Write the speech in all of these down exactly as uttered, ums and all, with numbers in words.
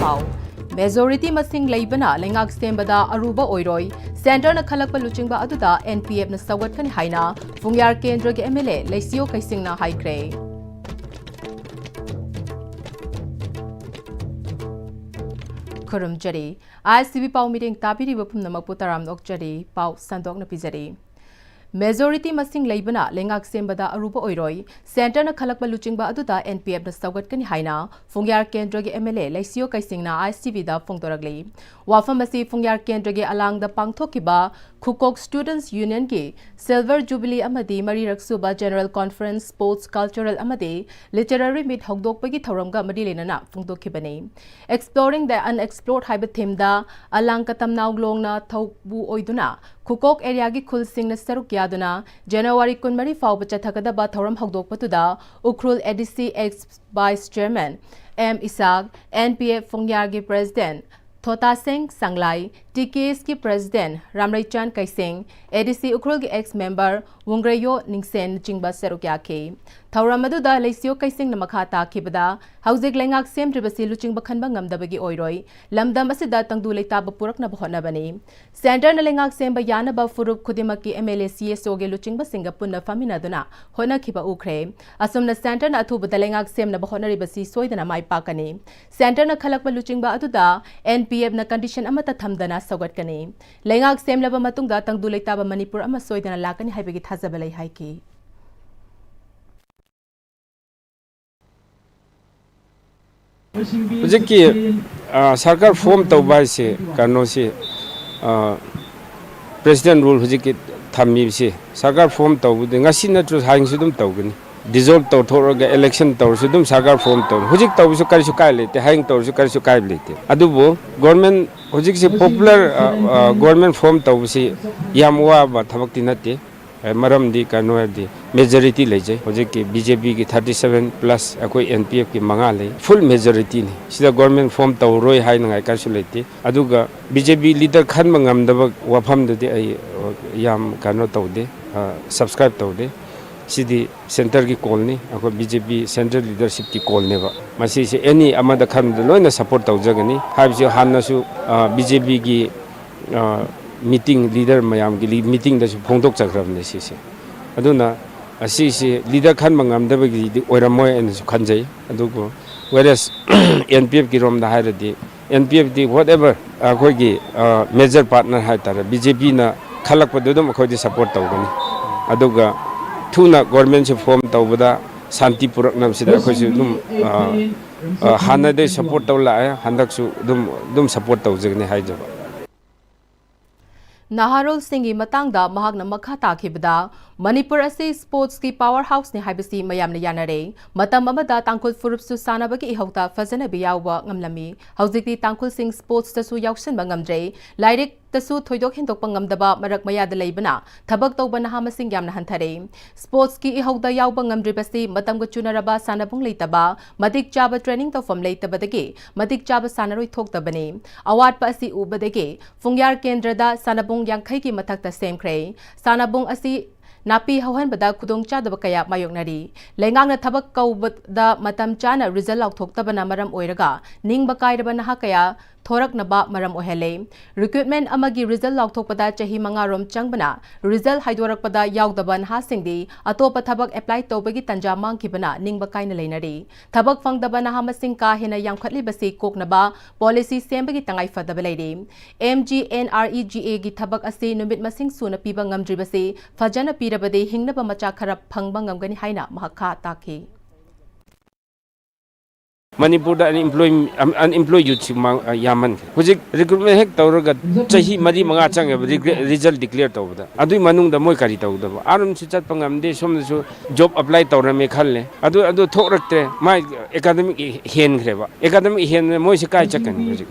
ꯄꯥꯎ꯫ ꯃꯦꯖꯣꯔꯤꯇꯤ ꯃꯁꯤꯡ ꯂꯩꯕꯅ ꯂꯩꯉꯥꯛ ꯁꯦꯝꯕꯗ ꯑꯔꯨꯕ ꯑꯣꯏꯔꯣꯏ꯫ ꯁꯦꯟꯇꯔꯅ ꯈꯜꯂꯛꯄ ꯂꯨꯆꯤꯡꯕ ꯑꯗꯨꯗ ꯑꯦꯟ ꯄꯤ ꯑꯦꯐꯅ ꯁꯧꯒꯠꯀꯅꯤ ꯍꯥꯏꯅ ꯐꯨꯡꯌꯥꯔ ꯀꯦꯟꯗ꯭ꯔꯒꯤ ꯑꯦꯝ ꯑꯦꯜ ꯑꯦ ꯂꯩꯁꯤꯌꯣ ꯀꯩꯁꯤꯡꯅ ꯍꯥꯏꯈ꯭ꯔꯦ꯫ ꯈꯨꯔꯨꯝꯖꯔꯤ꯫ ꯑꯥꯏ ꯑꯦꯁ ꯇꯤ ꯚꯤ ꯄꯥꯎ ꯃꯤꯠꯌꯦꯡ ꯇꯥꯕꯤꯔꯤꯕ ꯄꯨꯝꯅꯃꯛꯄꯨ ꯇꯔꯥꯝꯅ ꯑꯣꯛꯆꯔꯤ꯫ ꯄꯥꯎ ꯁꯟꯗꯣꯛꯅ ꯄꯤꯖꯔꯤ꯫ ꯃꯦꯖꯣꯔꯤꯇꯤ ꯃꯁꯤꯡ ꯂꯩꯕꯅ ꯂꯩꯉꯥꯛ ꯁꯦꯝꯕꯗ ꯑꯔꯨꯕ ꯑꯣꯏꯔꯣꯏ꯫ ꯁꯦꯟꯇꯔꯅ ꯈꯜꯂꯛꯄ ꯂꯨꯆꯤꯡꯕ ꯑꯗꯨꯗ ꯑꯦꯟ ꯄꯤ ꯑꯦꯐꯅ ꯁꯧꯒꯠꯀꯅꯤ ꯍꯥꯏꯅ ꯐꯨꯡꯌꯥꯔ ꯀꯦꯟꯗ꯭ꯔꯒꯤ ꯑꯦꯝ ꯑꯦꯜ ꯑꯦ ꯂꯩꯁꯤꯌꯣ ꯀꯩꯁꯤꯡꯅ ꯑꯥꯏ ꯑꯦꯁ ꯇꯤ ꯚꯤꯗ ꯐꯣꯡꯗꯣꯔꯛꯂꯤ꯫ ꯋꯥꯐꯝ ꯑꯁꯤ ꯐꯨꯡꯌꯥꯔ ꯀꯦꯟꯗ꯭ꯔꯒꯤ ꯑꯂꯥꯡꯗ ꯄꯥꯡꯊꯣꯛꯈꯤꯕ ꯈꯨꯀꯣꯛ ꯁ꯭ꯇꯨꯗꯦꯟꯠꯁ ꯌꯨꯅꯤꯌꯟꯒꯤ ꯁꯤꯜꯚꯔ ꯖꯨꯕꯤꯂꯤ ꯑꯃꯗꯤ ꯃꯔꯤꯔꯛ ꯁꯨꯕ ꯖꯦꯅꯔꯦꯜ ꯀꯣꯟꯐꯔꯦꯟꯁ ꯁ꯭ꯄꯣꯔꯠꯁ ꯀꯜꯆꯔꯦꯜ ꯑꯃꯗꯤ ꯂꯤꯇꯔꯦꯔꯤ ꯃꯤꯠ ꯍꯧꯗꯣꯛꯄꯒꯤ ꯊꯧꯔꯝꯒ ꯃꯔꯤ ꯂꯩꯅꯅ ꯐꯣꯡꯗꯣꯛꯈꯤꯕꯅꯤ꯫ Exploring the Unexplored ꯍꯥꯏꯕ ꯊꯤꯝꯗ ꯑꯂꯥꯡ ꯀꯇꯝꯅꯥꯎ ꯂꯣꯡꯅ ꯊꯧꯕꯨ ꯑꯣꯏꯗꯨꯅ ꯈꯨꯀꯣꯛ ꯑꯦꯔꯤꯌꯥꯒꯤ ꯈꯨꯜꯁꯤꯡꯅ ꯁꯔꯨꯛ ꯌꯥꯗꯨꯅ ꯖꯅꯋꯥꯔꯤ ꯀꯨꯟꯃꯔꯤ ꯐꯥꯎꯕ ꯆꯠꯊꯒꯗꯕ ꯊꯧꯔꯝ ꯍꯧꯗꯣꯛꯄꯗꯨꯗ Ukhrul A D C ex vice chairman M Isaac, N P F ꯐꯨꯡꯌꯥꯔꯒꯤ president Thotasheng Shanglai, T K ꯑꯦꯁꯀꯤ president Ramreichan Keishing, A D C ꯎꯈ꯭ꯔꯨꯜꯒꯤ ꯑꯦꯛꯁ ꯃꯦꯝꯕꯔ ꯋꯨꯡꯒ꯭ꯔꯦꯌꯣ ꯅꯤꯡꯁꯦꯟꯅꯆꯤꯡꯕ ꯁꯔꯨꯛ ꯌꯥꯈꯤ꯫ ꯊꯧꯔꯝ ꯑꯗꯨꯗ ꯂꯩꯁꯤꯌꯣ ꯀꯩꯁꯦꯡꯅ ꯃꯈꯥ ꯇꯥꯈꯤꯕꯗ, ꯍꯧꯖꯤꯛ ꯂꯩꯉꯥꯛ ꯁꯦꯝꯗ꯭ꯔꯤꯕꯁꯤ ꯂꯨꯆꯤꯡꯕ ꯈꯟꯕ ꯉꯝꯗꯕꯒꯤ ꯑꯣꯏꯔꯣꯏ, ꯂꯝꯗꯝ ꯑꯁꯤꯗ ꯇꯪꯗꯨ ꯂꯩꯇꯥꯕ ꯄꯨꯔꯛꯅꯕ ꯍꯣꯠꯅꯕꯅꯤ꯫ ꯁꯦꯟꯇꯔꯅ ꯂꯩꯉꯥꯛ ꯁꯦꯝꯕ ꯌꯥꯅꯕ ꯐꯨꯔꯨꯞ ꯈꯨꯗꯤꯡꯃꯛꯀꯤ ꯑꯦꯝ ꯑꯦꯜ ꯑꯦ, ꯁꯤ ꯑꯦꯁ ꯑꯣꯒꯤ ꯂꯨꯆꯤꯡꯕꯁꯤꯡꯒ ꯄꯨꯟꯅ ꯐꯝꯃꯤꯟꯅꯗꯨꯅ ꯍꯣꯠꯅꯈꯤꯕ ꯎꯈ꯭ꯔꯦ꯫ ꯑꯁꯨꯝꯅ ꯁꯦꯟꯇꯔꯅ ꯑꯊꯨꯕꯗ ꯂꯩꯉꯥꯛ ꯁꯦꯝꯅꯕ ꯍꯣꯠꯅꯔꯤꯕꯁꯤ ꯁꯣꯏꯗꯅ ꯃꯥꯏ ꯄꯥꯛꯀꯅꯤ꯫ ꯁꯦꯟꯇꯔꯅ ꯈꯜꯂꯛꯄ ꯂꯨꯆꯤꯡꯕ ꯑꯗꯨꯗ ꯑꯦꯟ ꯄꯤ ꯑꯦꯐꯅ ꯀꯟꯗꯤꯁꯟ ꯑꯃꯠꯇ ꯊꯝꯗꯅ ꯁꯧꯒꯠꯀꯅꯤ꯫ ꯂꯩꯉꯥꯛ ꯁꯦꯝꯂꯕ ꯃꯇꯨꯡꯗ ꯇꯪꯗꯨ ꯂꯩꯇꯥꯕ ꯃꯅꯤꯄꯨꯔ ꯑꯃ ꯁꯣꯏꯗꯅ ꯂꯥꯛꯀꯅꯤ ꯍꯥꯏꯕꯒꯤ ꯊꯥꯖꯕ ꯂꯩ ꯍꯥꯏꯈꯤ꯫ ꯍꯧꯖꯤꯛꯀꯤ, ꯑ, ꯁꯔꯀꯥꯔ ꯐꯣꯝ ꯇꯧꯕ ꯍꯥꯏꯁꯦ ꯀꯩꯅꯣꯁꯤ, ꯑ, ꯄ꯭ꯔꯦꯁꯤꯗꯦꯟ ꯔꯨꯜ ꯍꯧꯖꯤꯛꯀꯤ ꯊꯝꯃꯤꯕꯁꯤ ꯁꯔꯀꯥꯔ ꯐꯣꯝ ꯇꯧꯕꯗꯤ ꯉꯁꯤ ꯅꯠꯇ꯭ꯔꯁꯨ ꯍꯌꯦꯡꯁꯨ ꯑꯗꯨꯝ ꯇꯧꯒꯅꯤ꯫ ꯗꯤꯖꯣꯜꯕ ꯇꯧꯊꯣꯛꯂꯒ ꯏꯂꯦꯛꯁꯟ ꯇꯧꯔꯁꯨ ꯑꯗꯨꯝ ꯁꯔꯀꯥꯔ ꯐꯣꯝ ꯇꯧꯅꯤ꯫ ꯍꯧꯖꯤꯛ ꯇꯧꯕꯁꯨ ꯀꯔꯤꯁꯨ ꯀꯥꯏꯕ ꯂꯩꯇꯦ, ꯍꯌꯦꯡ ꯇꯧꯔꯁꯨ ꯀꯔꯤꯁꯨ ꯀꯥꯏꯕ ꯂꯩꯇꯦ꯫ ꯑꯗꯨꯕꯨ ꯒꯣꯔꯃꯦꯟ ꯍꯧꯖꯤꯛꯁꯤ ꯄꯣꯄꯨꯂꯔ, ꯑ, ꯑ, ꯒꯣꯔꯃꯦꯟ ꯐꯣꯝ ꯇꯧꯕꯁꯤ ꯌꯥꯝ ꯋꯥꯕ ꯊꯕꯛꯇꯤ ꯅꯠꯇꯦ꯫ ꯑꯦ, ꯃꯔꯝꯗꯤ ꯀꯩꯅꯣ ꯍꯥꯏꯕꯗꯤ ꯃꯦꯖꯣꯔꯤꯇꯤ ꯂꯩꯖꯩ꯫ ꯍꯧꯖꯤꯛꯀꯤ ꯕꯤ ꯖꯦ ꯄꯤꯒꯤ ꯊꯥꯔꯇꯤ ꯁꯚꯦꯟ ꯄ꯭ꯂꯁ ꯑꯩꯈꯣꯏ ꯑꯦꯟ ꯄꯤ ꯑꯦꯐꯀꯤ ꯃꯉꯥ ꯂꯩ꯫ ꯐꯨꯜ ꯃꯦꯖꯣꯔꯤꯇꯤꯅꯤ꯫ ꯁꯤꯗ ꯒꯣꯔꯃꯦꯟ ꯐꯣꯝ ꯇꯧꯔꯣꯏ ꯍꯥꯏꯅꯉꯥꯏ ꯀꯔꯤꯁꯨ ꯂꯩꯇꯦ꯫ ꯑꯗꯨꯒ ꯕꯤ ꯖꯦ ꯄꯤ ꯂꯤꯗꯔ ꯈꯟꯕ ꯉꯝꯗꯕ ꯋꯥꯐꯝꯗꯨꯗꯤ ꯑꯩ, ꯑ, ꯌꯥꯝ ꯀꯩꯅꯣ ꯇꯧꯗꯦ, ꯑ, ꯁꯕꯁꯀ꯭ꯔꯥꯏꯕ ꯇꯧꯗꯦ꯫ ꯁꯤꯗꯤ ꯁꯦꯟꯇꯔꯒꯤ ꯀꯣꯜꯅꯤ, ꯑꯩꯈꯣꯏ ꯕꯤ ꯖꯦ ꯄꯤ ꯁꯦꯟꯇ꯭ꯔꯦꯜ ꯂꯤꯗꯔꯁꯤꯞꯀꯤ ꯀꯣꯜꯅꯦꯕ꯫ ꯃꯁꯤꯁꯦ ꯑꯦꯅꯤ ꯑꯃꯗ ꯈꯟꯕꯗ ꯂꯣꯏꯅ ꯁꯄꯣꯔꯠ ꯇꯧꯖꯒꯅꯤ ꯍꯥꯏꯕꯁꯤ ꯍꯥꯟꯅꯁꯨ ꯕꯤ ꯖꯦ ꯄꯤꯒꯤ ꯃꯤꯇꯤꯡ, ꯂꯤꯗꯔ ꯃꯌꯥꯝꯒꯤ ꯂꯤ- ꯃꯤꯇꯤꯡꯗꯁꯨ ꯐꯣꯡꯗꯣꯛꯆꯈ꯭ꯔꯕꯅꯦ ꯁꯤꯁꯦ꯫ ꯑꯗꯨꯅ ꯑꯁꯤꯁꯤ ꯂꯤꯗꯔ ꯈꯟꯕ ꯉꯝꯗꯕꯒꯤꯗꯤ ꯑꯣꯏꯔꯝꯃꯣꯏ ꯍꯥꯏꯅꯁꯨ ꯈꯟꯖꯩ꯫ ꯑꯗꯨꯕꯨ ꯋꯦꯔꯦꯁ ꯑꯦꯟ ꯄꯤ ꯑꯦꯐꯀꯤ ꯔꯣꯝꯗ ꯍꯥꯏꯔꯗꯤ, ꯑꯦꯟ ꯄꯤ ꯑꯦꯐꯇꯤ ꯋꯥꯠ ꯑꯦꯚꯔ ꯑꯩꯈꯣꯏꯒꯤ ꯃꯦꯖꯔ ꯄꯥꯔꯠꯅꯔ ꯍꯥꯏꯇꯥꯔꯦ, ꯕꯤ ꯖꯦ ꯄꯤꯅ ꯈꯜꯂꯛꯄꯗꯨ ꯑꯗꯨꯝ ꯑꯩꯈꯣꯏꯗꯤ ꯁꯄꯣꯔꯠ ꯇꯧꯒꯅꯤ꯫ ꯑꯗꯨꯒ ꯊꯨꯅ ꯒꯣꯔꯃꯦꯟꯁꯦ ꯐꯣꯝ ꯇꯧꯕꯗ ꯁꯥꯟꯇꯤ ꯄꯨꯔꯛꯅꯕꯁꯤꯗ ꯑꯩꯈꯣꯏꯁꯨ ꯑꯗꯨꯝ ꯑ, ꯑ, ꯍꯥꯟꯅꯗꯩ ꯁꯄꯣꯔꯠ ꯇꯧ ꯂꯥꯛꯑꯦ, ꯍꯟꯗꯛꯁꯨ ꯑꯗꯨꯝ ꯑꯗꯨꯝ ꯁꯄꯣꯔꯠ ꯇꯧꯖꯒꯅꯤ ꯍꯥꯏꯖꯕ꯫ ꯅꯍꯥꯔꯣꯜꯁꯤꯡꯒꯤ ꯃꯇꯥꯡꯗ ꯃꯍꯥꯛꯅ ꯃꯈꯥ ꯇꯥꯈꯤꯕꯗ, ꯃꯅꯤꯄꯨꯔ ꯑꯁꯤ ꯁ꯭ꯄꯣꯔꯠꯁꯀꯤ ꯄꯥꯋꯔ ꯍꯥꯎꯁꯅꯤ ꯍꯥꯏꯕꯁꯤ ꯃꯌꯥꯝꯅ ꯌꯥꯅꯔꯦ꯫ ꯃꯇꯝ ꯑꯃꯗ ꯇꯥꯡꯈꯨꯜ ꯐꯨꯔꯨꯞꯁꯨ ꯁꯥꯟꯅꯕꯒꯤ ꯏꯍꯧꯗ ꯐꯖꯅꯕ ꯌꯥꯎꯕ ꯉꯝꯂꯝꯃꯤ꯫ ꯍꯧꯖꯤꯛꯇꯤ ꯇꯥꯡꯈꯨꯜꯁꯤꯡ ꯁ꯭ꯄꯣꯔꯠꯁꯇꯁꯨ ꯌꯥꯎꯁꯤꯟꯕ ꯉꯝꯗ꯭ꯔꯦ꯫ ꯂꯥꯏꯔꯤꯛꯇꯁꯨ ꯊꯣꯏꯗꯣꯛ ꯍꯦꯟꯗꯣꯛꯄ ꯉꯝꯗꯕ ꯃꯔꯛ ꯃꯌꯥꯗ ꯂꯩꯕꯅ ꯊꯕꯛ ꯇꯧꯕ ꯅꯍꯥ ꯃꯁꯤꯡ ꯌꯥꯝꯅ ꯍꯟꯊꯔꯦ꯫ ꯁ꯭ꯄꯣꯔꯠꯁꯀꯤ ꯏꯍꯧꯗ ꯌꯥꯎꯕ ꯉꯝꯗ꯭ꯔꯤꯕꯁꯤ ꯃꯇꯝꯒ ꯆꯨꯅꯔꯕ ꯁꯥꯟꯅꯕꯨꯡ ꯂꯩꯇꯕ, ꯃꯇꯤꯛ ꯆꯥꯕ ꯇ꯭ꯔꯦꯅꯤꯡ ꯇꯧꯐꯝ ꯂꯩꯇꯕꯗꯒꯤ ꯃꯇꯤꯛ ꯆꯥꯕ ꯁꯥꯟꯅꯔꯣꯏ ꯊꯣꯛꯇꯕꯅꯤ꯫ ꯑꯋꯥꯠꯄ ꯑꯁꯤ ꯎꯕꯗꯒꯤ ꯐꯨꯡꯌꯥꯔ ꯀꯦꯟꯗ꯭ꯔꯗ ꯁꯥꯟꯅꯕꯨꯡ ꯌꯥꯡꯈꯩꯒꯤ ꯃꯊꯛꯇ ꯁꯦꯝꯈ꯭ꯔꯦ꯫ ꯁꯥꯟꯅꯕꯨꯡ ꯑꯁꯤ ꯅꯥꯄꯤ ꯍꯧꯍꯟꯕꯗ ꯈꯨꯗꯣꯡꯆꯥꯗꯕ ꯀꯌꯥ ꯃꯥꯌꯣꯛꯅꯔꯤ꯫ ꯂꯩꯉꯥꯛꯅ ꯊꯕꯛ ꯀꯧꯕꯗ ꯃꯇꯝ ꯆꯥꯅ ꯔꯤꯖꯜ ꯂꯥꯎꯊꯣꯛꯇꯕꯅ ꯃꯔꯝ ꯑꯣꯏꯔꯒ ꯅꯤꯡꯕ ꯀꯥꯏꯔꯕ ꯅꯍꯥ ꯀꯌꯥ ꯊꯣꯔꯛꯅꯕ ꯃꯔꯝ ꯑꯣꯏꯍꯜꯂꯦ꯫ ꯔꯤꯀ꯭ꯔꯨꯠꯃꯦꯟ ꯑꯃꯒꯤ ꯔꯤꯖꯜ ꯂꯥꯎꯊꯣꯛꯄꯗ ꯆꯍꯤ ꯃꯉꯥꯔꯣꯝ ꯆꯪꯕꯅ ꯔꯤꯖꯜ ꯍꯥꯏꯗꯣꯔꯛꯄꯗ ꯌꯥꯎꯗꯕ ꯅꯍꯥꯁꯤꯡꯗꯤ ꯑꯇꯣꯞꯄ ꯊꯕꯛ ꯑꯦꯄ꯭ꯂꯥꯏ ꯇꯧꯕꯒꯤ ꯇꯟꯖꯥ ꯃꯥꯡꯈꯤꯕꯅ ꯅꯤꯡꯕ ꯀꯥꯏꯅ ꯂꯩꯅꯔꯤ꯫ ꯊꯕꯛ ꯐꯪꯗꯕ ꯅꯍꯥ ꯃꯁꯤꯡ ꯀꯥ ꯍꯦꯟꯅ ꯌꯥꯝꯈꯠꯂꯤꯕꯁꯤ ꯀꯣꯛꯅꯕ ꯄꯣꯂꯤꯁꯤ ꯁꯦꯝꯕꯒꯤ ꯇꯉꯥꯏ ꯐꯗꯕ ꯂꯩꯔꯤ꯫ M G N R E ꯖꯤ ꯑꯦꯒꯤ ꯊꯕꯛ ꯑꯁꯤ ꯅꯨꯃꯤꯠ ꯃꯁꯤꯡ ꯁꯨꯅ ꯄꯤꯕ ꯉꯝꯗ꯭ꯔꯤꯕꯁꯤ ꯐꯖꯅ ꯄꯤꯔꯕꯗꯤ ꯍꯤꯡꯅꯕ ꯃꯆꯥꯛ ꯈꯔ ꯐꯪꯕ ꯉꯝꯒꯅꯤ ꯍꯥꯏꯅ ꯃꯍꯥꯛ ꯈꯥ ꯇꯥꯈꯤ꯫ ꯃꯅꯤꯄꯨꯔꯗ ꯑꯟꯑꯦꯝꯄ꯭ꯂꯣꯏ ꯑꯟꯑꯦꯝꯄ꯭ꯂꯣꯏ ꯌꯨꯠꯁꯤ ꯃꯥꯡ- ꯌꯥꯝꯃꯟꯈ꯭ꯔꯦ꯫ ꯍꯧꯖꯤꯛ ꯔꯤꯀ꯭ꯔꯨꯠꯃꯦꯟ ꯍꯦꯛ ꯇꯧꯔꯒ ꯆꯍꯤ ꯃꯔꯤ ꯃꯉꯥ ꯆꯪꯉꯦꯕ ꯔꯤꯒ꯭ꯔꯦ- ꯔꯤꯖꯜ ꯗꯤꯀ꯭ꯂꯦꯌꯔ ꯇꯧꯕꯗ꯫ ꯑꯗꯨꯒꯤ ꯃꯅꯨꯡꯗ ꯃꯣꯏ ꯀꯔꯤ ꯇꯧꯒꯗꯕ? ꯑꯥꯔꯣꯝꯁꯨ ꯆꯠꯄ ꯉꯝꯗꯦ, ꯁꯣꯝꯗꯁꯨ ꯖꯣꯕ ꯑꯦꯄ꯭ꯂꯥꯏ ꯇꯧꯔꯝꯃꯦ ꯈꯜꯂꯦ, ꯑꯗꯨ ꯑꯗꯨ ꯊꯣꯛꯂꯛꯇ꯭ꯔꯦ꯫ ꯃꯥꯏ ꯑꯦꯀꯥꯗꯃꯤꯛ ꯍꯦꯟꯈ꯭ꯔꯦꯕ꯫ ꯑꯦꯀꯥꯗꯃꯤꯛ ꯍꯦꯟꯅ ꯃꯣꯏꯁꯤ ꯀꯥꯏ ꯆꯠꯀꯅꯤ ꯍꯧꯖꯤꯛ?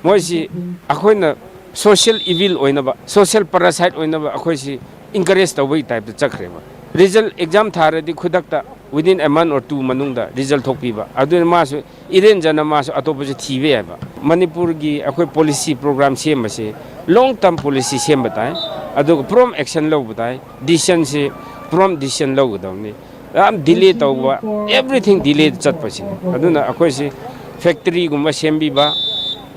ꯃꯣꯏꯁꯤ ꯑꯩꯈꯣꯏꯅ ꯁꯣꯁꯤꯌꯦꯜ ꯏꯚꯤꯜ ꯑꯣꯏꯅꯕ, ꯁꯣꯁꯤꯌꯦꯜ ꯄꯦꯔꯥꯁꯥꯏꯠ ꯑꯣꯏꯅꯕ ꯑꯩꯈꯣꯏꯁꯤ ꯏꯟꯀꯔꯦꯖ ꯇꯧꯕꯒꯤ ꯇꯥꯏꯞꯇ ꯆꯠꯈ꯭ꯔꯦꯕ꯫ ꯔꯤꯖꯜ ꯑꯦꯛꯖꯥꯝ ꯊꯥꯔꯗꯤ ꯈꯨꯗꯛꯇ within a month or two ꯃꯅꯨꯡꯗ ꯔꯤꯖꯜ ꯊꯣꯛꯄꯤꯕ꯫ ꯑꯗꯨꯅ ꯃꯥꯁꯨ ꯏꯔꯦꯟꯖꯅ ꯃꯥꯁꯨ ꯑꯇꯣꯞꯄꯁꯨ ꯊꯤꯕ ꯌꯥꯏꯕ꯫ ꯃꯅꯤꯄꯨꯔꯒꯤ ꯑꯩꯈꯣꯏ ꯄꯣꯂꯤꯁꯤ ꯄ꯭ꯔꯣꯒ꯭ꯔꯥꯝ ꯁꯦꯝꯕꯁꯤ ꯂꯣꯡ ꯇꯔꯝ ꯄꯣꯂꯤꯁꯤ ꯁꯦꯝꯕ ꯇꯥꯏ, ꯑꯗꯨꯒ ꯄ꯭ꯔꯣꯝ ꯑꯦꯛꯁꯟ ꯂꯧꯕ ꯇꯥꯏ꯫ ꯗꯤꯁꯤꯖꯟꯁꯤ ꯄ꯭ꯔꯣꯝ ꯗꯤꯁꯤꯖꯟ ꯂꯧꯒꯗꯕꯅꯤ꯫ ꯌꯥꯝ ꯗꯤꯂꯦ ꯇꯧꯕ, ꯑꯦꯕ꯭ꯔꯤꯊꯤꯡ ꯗꯤꯂꯦꯗ ꯆꯠꯄꯁꯤꯅꯤ꯫ ꯑꯗꯨꯅ ꯑꯩꯈꯣꯏꯁꯤ ꯐꯦꯛꯇꯔꯤꯒꯨꯝꯕ ꯁꯦꯝꯕꯤꯕ,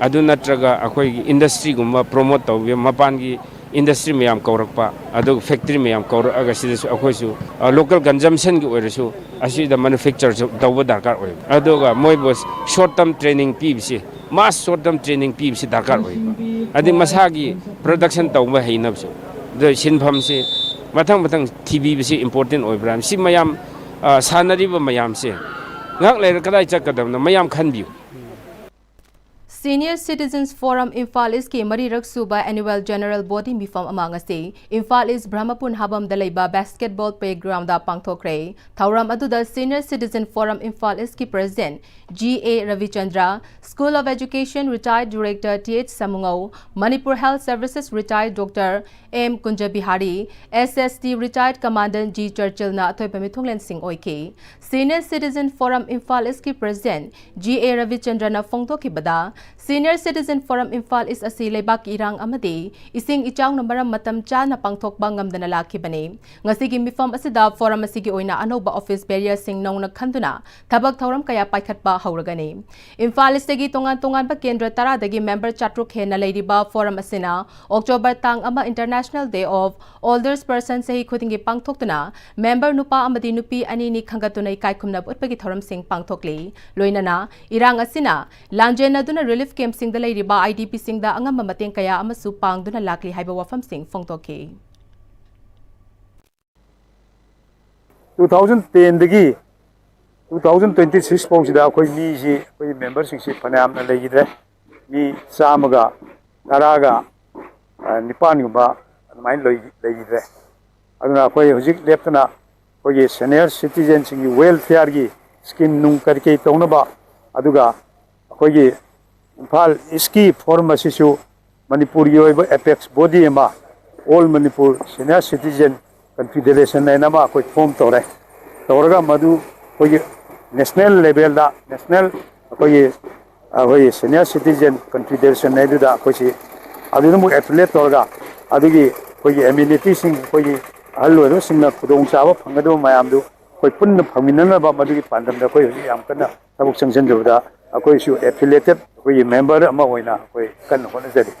ꯑꯗꯨ ꯅꯠꯇ꯭ꯔꯒ ꯑꯩꯈꯣꯏꯒꯤ ꯏꯟꯗꯁꯇ꯭ꯔꯤꯒꯨꯝꯕ ꯄ꯭ꯔꯣꯃꯣꯠ ꯇꯧꯕꯤꯕ, ꯃꯄꯥꯟꯒꯤ ꯏꯟꯗꯁꯇ꯭ꯔꯤ ꯃꯌꯥꯝ ꯀꯧꯔꯛꯄ, ꯑꯗꯨꯒ ꯐꯦꯛꯇꯔꯤ ꯃꯌꯥꯝ ꯀꯧꯔꯛꯑꯒ ꯁꯤꯗꯁꯨ ꯑꯩꯈꯣꯏꯁꯨ ꯂꯣꯀꯦꯜ ꯀꯟꯖꯝꯁꯟꯒꯤ ꯑꯣꯏꯔꯁꯨ ꯑꯁꯤꯗ ꯃꯦꯅꯨꯐꯦꯛꯆꯔꯁꯨ ꯇꯧꯕ ꯗꯔꯀꯥꯔ ꯑꯣꯏꯕ꯫ ꯑꯗꯨꯒ ꯃꯣꯏꯕꯨ ꯁꯣꯔꯠ ꯇꯔꯝ ꯇ꯭ꯔꯦꯅꯤꯡ ꯄꯤꯕꯁꯤ, ꯃꯥꯁ ꯁꯣꯔꯠ ꯇꯔꯝ ꯇ꯭ꯔꯦꯅꯤꯡ ꯄꯤꯕꯁꯤ ꯗꯔꯀꯥꯔ ꯑꯣꯏꯕ꯫ ꯑꯗꯩ ꯃꯁꯥꯒꯤ ꯄ꯭ꯔꯗꯛꯁꯟ ꯇꯧꯕ ꯍꯩꯅꯕꯁꯨ, ꯑꯗꯨ ꯁꯤꯟꯐꯝꯁꯤ ꯃꯊꯪ ꯃꯊꯪ ꯊꯤꯕꯤꯕꯁꯤ ꯏꯝꯄꯣꯔꯇꯦꯟ ꯑꯣꯏꯕ꯭ꯔꯥ? ꯁꯤ ꯃꯌꯥꯝ, ꯑ, ꯁꯥꯟꯅꯔꯤꯕ ꯃꯌꯥꯝꯁꯦ ꯉꯥꯏꯍꯥꯛ ꯂꯩꯔ ꯀꯗꯥꯏ ꯆꯠꯀꯗꯕꯅꯣ ꯃꯌꯥꯝ ꯈꯟꯕꯤꯌꯨ꯫ Senior Citizens Forum ꯏꯝꯐꯥꯜ ꯏꯁꯀꯤ ꯃꯔꯤꯔꯛ ꯁꯨꯕ Annual General Body ꯃꯤꯐꯝ ꯑꯃ ꯉꯁꯤ ꯏꯝꯐꯥꯜ ꯏꯁ ꯕ꯭ꯔꯍꯃꯄꯨꯔ ꯍꯥꯕꯝꯗ ꯂꯩꯕ ꯕꯥꯁꯀꯦꯠꯕꯣꯜ ꯄ꯭ꯂꯦꯒ꯭ꯔꯥꯎꯟꯗ ꯄꯥꯡꯊꯣꯛꯈ꯭ꯔꯦ꯫ ꯊꯧꯔꯝ ꯑꯗꯨꯗ Senior Citizen Forum ꯏꯝꯐꯥꯜ ꯏꯁꯀꯤ president G A Rabichandra, School of Education Retired Director T H Samungou, Manipur Health Services Retired Doctor M Kunjabihari, S S T Retired Commandant G ꯆꯔꯆꯤꯜꯅ ꯑꯊꯣꯏꯕ ꯃꯤꯊꯨꯡꯂꯦꯟꯁꯤꯡ ꯑꯣꯏꯈꯤ꯫ Senior Citizen Forum ꯏꯝꯐꯥꯜ ꯏꯁꯀꯤ ꯄ꯭ꯔꯦꯁꯤꯗꯦꯟꯠ ꯖꯤ ꯑꯦ ꯔꯕꯤꯆꯟꯗ꯭ꯔꯅ ꯐꯣꯡꯗꯣꯛꯈꯤꯕꯗ, Senior Citizen Forum Imphal east ꯑꯁꯤ ꯂꯩꯕꯥꯛꯀꯤ ꯏꯔꯥꯡ ꯑꯃꯗꯤ ꯏꯁꯤꯡ ꯏꯆꯥꯎꯅ ꯃꯔꯝ ꯃꯇꯝ ꯆꯥꯅ ꯄꯥꯡꯊꯣꯛꯄ ꯉꯝꯗꯅ ꯂꯥꯛꯈꯤꯕꯅꯤ꯫ ꯉꯁꯤꯒꯤ ꯃꯤꯐꯝ ꯑꯁꯤꯗ ꯐꯣꯔꯝ ꯑꯁꯤꯒꯤ ꯑꯣꯏꯅ ꯑꯅꯧꯕ ꯑꯣꯐꯤꯁ ꯕꯦꯔꯤꯌꯔꯁꯤꯡ ꯅꯧꯅ ꯈꯟꯗꯨꯅ ꯊꯕꯛ ꯊꯧꯔꯝ ꯀꯌꯥ ꯄꯥꯏꯈꯠꯄ ꯍꯧꯔꯒꯅꯤ꯫ ꯏꯝꯐꯥꯜ ꯏꯁꯇꯒꯤ ꯇꯣꯉꯥꯟ ꯇꯣꯉꯥꯟꯕ ꯀꯦꯟꯗ꯭ꯔ ꯇꯔꯥꯗꯒꯤ ꯃꯦꯝꯕꯔ ꯆꯥꯇ꯭ꯔꯨꯛ ꯍꯦꯟꯅ ꯂꯩꯔꯤꯕ ꯐꯣꯔꯝ ꯑꯁꯤꯅ ꯑꯣꯛꯇꯣꯕꯔ ꯇꯥꯡ ꯑꯃ International Day of Oldest Person ꯆꯍꯤ ꯈꯨꯗꯤꯡꯒꯤ ꯄꯥꯡꯊꯣꯛꯇꯨꯅ ꯃꯦꯝꯕꯔ ꯅꯨꯄꯥ ꯑꯃꯗꯤ ꯅꯨꯄꯤ ꯑꯅꯤꯅꯤ ꯈꯟꯒꯠꯇꯨꯅ ꯏꯀꯥꯏ ꯈꯨꯝꯅꯕ ꯎꯠꯄꯒꯤ ꯊꯧꯔꯝꯁꯤꯡ ꯄꯥꯡꯊꯣꯛꯂꯤ꯫ ꯂꯣꯏꯅꯅ ꯏꯔꯥꯡ ꯑꯁꯤꯅ ꯂꯥꯟꯖꯦꯟꯅꯗꯨꯅ ꯔꯤꯂꯤꯐ ꯀꯦꯝꯞꯁꯤꯡꯗ ꯂꯩꯔꯤꯕ ꯑꯥꯏ ꯗꯤ ꯄꯤꯁꯤꯡꯗ ꯑꯉꯝꯕ ꯃꯇꯦꯡ ꯀꯌꯥ ꯑꯃꯁꯨ ꯄꯥꯡꯗꯨꯅ ꯂꯥꯛꯂꯤ ꯍꯥꯏꯕ ꯋꯥꯐꯝꯁꯤꯡ ꯐꯣꯡꯗꯣꯛꯈꯤ꯫ ꯇꯨ ꯊꯥꯎꯖꯟ ꯇꯦꯟꯗꯒꯤ ꯇꯨ ꯊꯥꯎꯖꯟ ꯇ꯭ꯋꯦꯟꯇꯤ ꯁꯤꯛꯁ ꯐꯥꯎꯁꯤꯗ ꯑꯩꯈꯣꯏ ꯃꯤꯁꯤ, ꯑꯩꯈꯣꯏ ꯃꯦꯝꯕꯔꯁꯤꯡꯁꯤ ꯐꯅꯌꯥꯝꯅ ꯂꯩꯈꯤꯗ꯭ꯔꯦ꯫ ꯃꯤ ꯆꯥꯝꯃꯒ ꯇꯔꯥꯒ, ꯑ, ꯅꯤꯄꯥꯟꯒꯨꯝꯕ ꯑꯗꯨꯃꯥꯏꯅ ꯂꯣꯏ-, ꯂꯩꯈꯤꯗ꯭ꯔꯦ꯫ ꯑꯗꯨꯅ ꯑꯩꯈꯣꯏ ꯍꯧꯖꯤꯛ ꯂꯦꯞꯇꯅ ꯑꯩꯈꯣꯏꯒꯤ ꯁꯦꯅꯤꯌꯔ ꯁꯤꯇꯤꯖꯦꯟꯁꯤꯡꯒꯤ ꯋꯦꯜꯐꯤꯌꯥꯔꯒꯤ ꯁ꯭ꯀꯤꯝ ꯅꯨꯡ ꯀꯔꯤ ꯀꯔꯤ ꯇꯧꯅꯕ, ꯑꯗꯨꯒ ꯑꯩꯈꯣꯏꯒꯤ ꯏꯝꯐꯥꯜ ꯏꯁꯀꯤ ꯐꯣꯔꯝ ꯑꯁꯤꯁꯨ ꯃꯅꯤꯄꯨꯔꯒꯤ ꯑꯣꯏꯕ ꯑꯦꯄꯦꯛꯁ ꯕꯣꯗꯤ ꯑꯃ, ꯑꯣꯜ ꯃꯅꯤꯄꯨꯔ ꯁꯦꯅꯤꯌꯔ ꯁꯤꯇꯤꯖꯦꯟ ꯀꯟꯐꯤꯗꯔꯦꯁꯟ ꯍꯥꯏꯅ ꯑꯃ ꯑꯩꯈꯣꯏ ꯐꯣꯝ ꯇꯧꯔꯦ꯫ ꯇꯧꯔꯒ ꯃꯗꯨ ꯑꯩꯈꯣꯏꯒꯤ ꯅꯦꯁꯅꯦꯜ ꯂꯦꯚꯦꯜꯗ, ꯅꯦꯁꯅꯦꯜ ꯑꯩꯈꯣꯏꯒꯤ, ꯑꯩꯈꯣꯏꯒꯤ ꯁꯦꯅꯤꯌꯔ ꯁꯤꯇꯤꯖꯦꯟ ꯀꯟꯐꯤꯗꯔꯦꯁꯟ ꯍꯥꯏꯗꯨꯗ ꯑꯩꯈꯣꯏꯁꯤ ꯑꯗꯨꯗ ꯑꯃꯨꯛ ꯑꯦꯐꯤꯂꯦꯠ ꯇꯧꯔꯒ ꯑꯗꯨꯒꯤ ꯑꯩꯈꯣꯏꯒꯤ ꯑꯦꯃꯤꯅꯤꯇꯤꯁꯤꯡ, ꯑꯩꯈꯣꯏꯒꯤ ꯑꯍꯜ ꯑꯣꯏꯔꯕꯁꯤꯡꯅ ꯈꯨꯗꯣꯡꯆꯥꯕ ꯐꯪꯒꯗꯕ ꯃꯌꯥꯝꯗꯨ ꯑꯩꯈꯣꯏ ꯄꯨꯟꯅ ꯐꯪꯃꯤꯟꯅꯅꯕ, ꯃꯗꯨꯒꯤ ꯄꯥꯟꯗꯝꯗ ꯑꯩꯈꯣꯏ ꯍꯧꯖꯤꯛ ꯌꯥꯝ ꯀꯟꯅ ꯊꯕꯛ ꯆꯪꯁꯤꯟꯖꯕꯗ ꯑꯩꯈꯣꯏꯁꯨ affiliated ꯑꯩꯈꯣꯏꯒꯤ member ꯑꯃ ꯑꯣꯏꯅ ꯑꯩꯈꯣꯏ ꯀꯟꯅ ꯍꯣꯠꯅꯖꯔꯤ꯫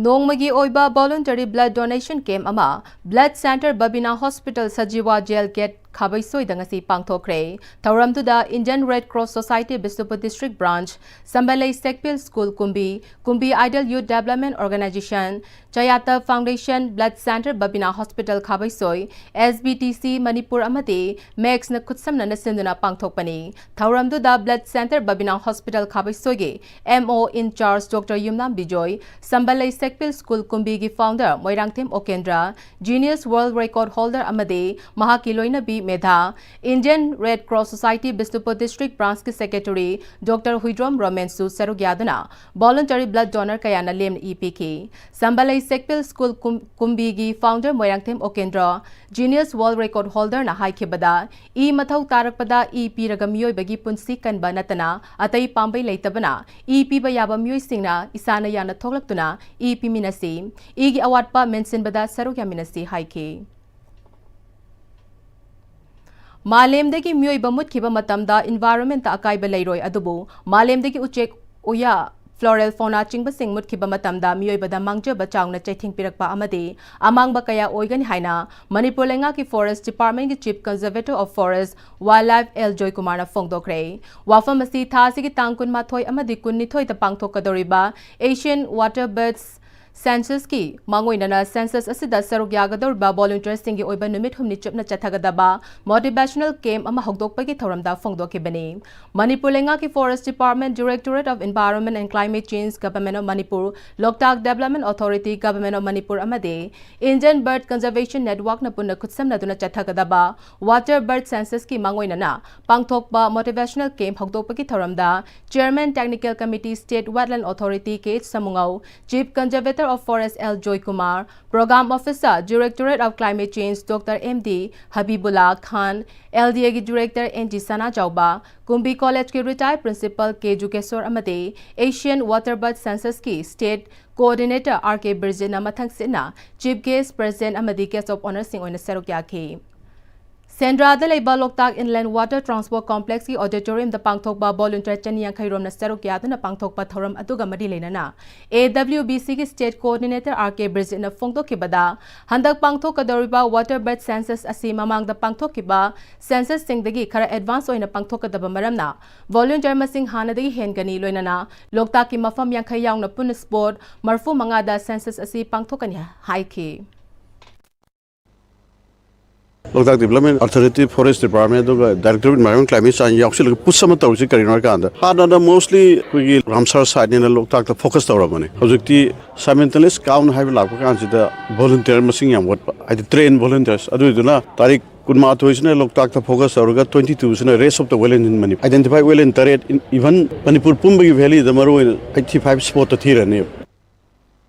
ꯅꯣꯡꯃꯒꯤ ꯑꯣꯏꯕ voluntary blood donation camp ꯑꯃ blood centre Babina Hospital, Sajiwa jail gate, ꯈꯥꯕꯩꯁꯣꯏꯗ ꯉꯁꯤ ꯄꯥꯡꯊꯣꯛꯈ꯭ꯔꯦ꯫ ꯊꯧꯔꯝꯗꯨꯗ Indian Red Cross Society Bishnupur District Branch, Sambalei Sekpil school Kumbi, Kumbi Ideal Youth Development Organisation, Chayata Foundation, Blood Centre Babina Hospital ꯈꯥꯕꯩꯁꯣꯏ, S B T C Manipur ꯑꯃꯗꯤ ꯃꯦꯛꯁꯅ ꯈꯨꯠꯁꯝꯅꯅ ꯁꯤꯟꯗꯨꯅ ꯄꯥꯡꯊꯣꯛꯄꯅꯤ꯫ ꯊꯧꯔꯝꯗꯨꯗ Blood Centre Babina Hospital ꯈꯥꯕꯩꯁꯣꯏꯒꯤ M O in charge Doctor Yumnam Bijoy, Sambalei Sekpil school ꯀꯨꯝꯕꯤꯒꯤ founder Moirangthem Okendra, Guinness World Record holder ꯑꯃꯗꯤ ꯃꯍꯥꯛꯀꯤ ꯂꯣꯏꯅꯕꯤ ꯃꯦꯙꯥ, Indian Red Cross Society Bishnupur District Branchꯀꯤ secretary Doctor Huidrom ꯔꯣꯃꯦꯟꯁꯨ ꯁꯔꯨꯛ ꯌꯥꯗꯨꯅ voluntary blood donor ꯀꯌꯥꯅ ꯂꯦꯝꯅ ꯏ ꯄꯤꯈꯤ꯫ ꯁꯝꯕꯂꯩ ꯁꯦꯛꯄꯤꯜ ꯁ꯭ꯀꯨꯜ ꯀꯨꯝ-, ꯀꯨꯝꯕꯤꯒꯤ founder Moirangthem Okendra, Guinness World Record holderꯅ ꯍꯥꯏꯈꯤꯕꯗ, ꯏ ꯃꯊꯧ ꯇꯥꯔꯛꯄꯗ ꯏ ꯄꯤꯔꯒ ꯃꯤꯑꯣꯏꯕꯒꯤ ꯄꯨꯟꯁꯤ ꯀꯟꯕ ꯅꯠꯇꯅ ꯑꯇꯩ ꯄꯥꯝꯕꯩ ꯂꯩꯇꯕꯅ ꯏ ꯄꯤꯕ ꯌꯥꯕ ꯃꯤꯑꯣꯏꯁꯤꯡꯅ ꯏꯁꯥꯅ ꯌꯥꯅ ꯊꯣꯛꯂꯛꯇꯨꯅ ꯏ ꯄꯤꯃꯤꯟꯅꯁꯤ, ꯏꯒꯤ ꯑꯋꯥꯠꯄ ꯃꯦꯟꯁꯤꯟꯕꯗ ꯁꯔꯨꯛ ꯌꯥꯃꯤꯟꯅꯁꯤ ꯍꯥꯏꯈꯤ꯫ ꯃꯥꯂꯦꯝꯗꯒꯤ ꯃꯤꯑꯣꯏꯕ ꯃꯨꯠꯈꯤꯕ ꯃꯇꯝꯗ environmentꯇ ꯑꯀꯥꯏꯕ ꯂꯩꯔꯣꯏ, ꯑꯗꯨꯕꯨ ꯃꯥꯂꯦꯝꯗꯒꯤ ꯎꯆꯦꯛ, ꯎꯌꯥ, floral fauna ꯆꯤꯡꯕꯁꯤꯡ ꯃꯨꯠꯈꯤꯕ ꯃꯇꯝꯗ ꯃꯤꯑꯣꯏꯕꯗ ꯃꯥꯡꯖꯕ ꯆꯥꯎꯅ ꯆꯩꯊꯦꯡ ꯄꯤꯔꯛꯄ ꯑꯃꯗꯤ ꯑꯃꯥꯡꯕ ꯀꯌꯥ ꯑꯣꯏꯒꯅꯤ ꯍꯥꯏꯅ ꯃꯅꯤꯄꯨꯔ ꯂꯩꯉꯥꯛꯀꯤ Forest Departmentꯀꯤ Chief Conservator of Forest Wildlife L ꯖꯣꯏꯀꯨꯃꯥꯔꯅ ꯐꯣꯡꯗꯣꯛꯈ꯭ꯔꯦ꯫ ꯋꯥꯐꯝ ꯑꯁꯤ ꯊꯥ ꯑꯁꯤꯒꯤ ꯇꯥꯡ ꯀꯨꯟꯃꯥꯊꯣꯏ ꯑꯃꯗꯤ ꯀꯨꯟꯅꯤꯊꯣꯏꯗ ꯄꯥꯡꯊꯣꯛꯀꯗꯧꯔꯤꯕ Asian Water Birds Censusꯀꯤ ꯃꯥꯡꯑꯣꯏꯅꯅ census ꯑꯁꯤꯗ ꯁꯔꯨꯛ ꯌꯥꯒꯗꯧꯔꯤꯕ volunteersꯁꯤꯡꯒꯤ ꯑꯣꯏꯕ ꯅꯨꯃꯤꯠ ꯍꯨꯝꯅꯤ ꯆꯨꯞꯅ ꯆꯠꯊꯒꯗꯕ motivational camp ꯑꯃ ꯍꯧꯗꯣꯛꯄꯒꯤ ꯊꯧꯔꯝꯗ ꯐꯣꯡꯗꯣꯛꯈꯤꯕꯅꯤ꯫ ꯃꯅꯤꯄꯨꯔ ꯂꯩꯉꯥꯛꯀꯤ Forest Department, Directorate of Environment and Climate Change, Government of Manipur, Loktak Development Authority, Government of Manipur ꯑꯃꯗꯤ Indian Bird Conservation Networkꯅ ꯄꯨꯟꯅ ꯈꯨꯠꯁꯝꯅꯗꯨꯅ ꯆꯠꯊꯒꯗꯕ Water Bird Censusꯀꯤ ꯃꯥꯡꯑꯣꯏꯅꯅ ꯄꯥꯡꯊꯣꯛꯄ motivational camp ꯍꯧꯗꯣꯛꯄꯒꯤ ꯊꯧꯔꯝꯗ Chairman Technical Committee, State Wetland Authority K H Samungou, Chief Conservator of Forest L Joy Kumar, Program Officer, Directorate of Climate Change, Doctor M D Habibullah Khan, L D A ꯒꯤ Director N G Sana Chauba, Kumbi College ꯀꯤ retired Principal K Jukeswar ꯑꯃꯗꯤ Asian Waterbird Census ꯀꯤ State Coordinator R K ꯕꯤꯔꯖꯤꯠꯅ ꯃꯊꯪꯁꯤꯠꯅ Chief Guest, President ꯑꯃꯗꯤ Guest of Honour ꯁꯤꯡ ꯑꯣꯏꯅ ꯁꯔꯨꯛ ꯌꯥꯈꯤ꯫ ꯁꯦꯟꯗ꯭ꯔꯥꯗ ꯂꯩꯕ ꯂꯣꯛꯇꯥꯛ Inland Water Transport Complex ꯀꯤ auditorium ꯗ ꯄꯥꯡꯊꯣꯛꯄ volunteer ꯆꯅꯤ ꯌꯥꯡꯈꯩ ꯔꯣꯝꯅ ꯁꯔꯨꯛ ꯌꯥꯗꯨꯅ ꯄꯥꯡꯊꯣꯛꯄ ꯊꯧꯔꯝ ꯑꯗꯨꯒ ꯃꯔꯤ ꯂꯩꯅꯅ A W B C ꯒꯤ State Coordinator R K ꯕꯤꯔꯖꯤꯠꯅ ꯐꯣꯡꯗꯣꯛꯈꯤꯕꯗ, ꯍꯟꯗꯛ ꯄꯥꯡꯊꯣꯛꯀꯗꯧꯔꯤꯕ Waterbird Census ꯑꯁꯤ ꯃꯃꯥꯡꯗ ꯄꯥꯡꯊꯣꯛꯈꯤꯕ census ꯁꯤꯡꯗꯒꯤ ꯈꯔ advance ꯑꯣꯏꯅ ꯄꯥꯡꯊꯣꯛꯀꯗꯕ ꯃꯔꯝꯅ, volunteer ꯃꯁꯤꯡ ꯍꯥꯟꯅꯗꯒꯤ ꯍꯦꯟꯒꯅꯤ, ꯂꯣꯏꯅꯅ ꯂꯣꯛꯇꯥꯛꯀꯤ ꯃꯐꯝ ꯌꯥꯡꯈꯩ ꯌꯥꯎꯅ ꯄꯨꯟꯅ spot ꯃꯔꯤꯐꯨ ꯃꯉꯥꯗ census ꯑꯁꯤ ꯄꯥꯡꯊꯣꯛꯀꯅꯤ ꯍꯥꯏꯈꯤ꯫ Loktak Development Authority, Forest Department ꯑꯗꯨꯒ Director of Environment Climate Change ꯌꯥꯎꯁꯤꯜꯂꯒ push ꯑꯃ ꯇꯧꯔꯤꯁꯤ ꯀꯔꯤꯅꯣ ꯍꯥꯏ ꯀꯥꯟꯗ, ꯍꯥꯟꯅꯅ mostly ꯑꯩꯈꯣꯏꯒꯤ Ramsar side ꯅꯤꯅ ꯂꯣꯛꯇꯥꯛꯇ focus ꯇꯧꯔꯝꯕꯅꯤ꯫ ꯍꯧꯖꯤꯛꯇꯤ simultaneous count ꯍꯥꯏꯕ ꯂꯥꯛꯄ ꯀꯥꯟꯁꯤꯗ volunteer ꯃꯁꯤꯡ ꯌꯥꯝ ꯋꯥꯠꯄ, ꯍꯥꯏꯗꯤ trained volunteers꯫ ꯑꯗꯨꯗꯨꯅ ꯇꯥꯔꯤꯛ ꯀꯨꯟꯃꯥꯊꯣꯏꯁꯤꯅ ꯂꯣꯛꯇꯥꯛꯇ focus ꯇꯧꯔꯒ, twenty two ꯁꯤꯅ Rest of the Whale in Manipur꯫ Identify whale in ꯇꯔꯦꯠ, even ꯃꯅꯤꯄꯨꯔ ꯄꯨꯝꯕꯒꯤ valley ꯗ ꯃꯔꯨꯑꯣꯏꯅ eighty five spot ꯇ ꯊꯤꯔꯅꯤ꯫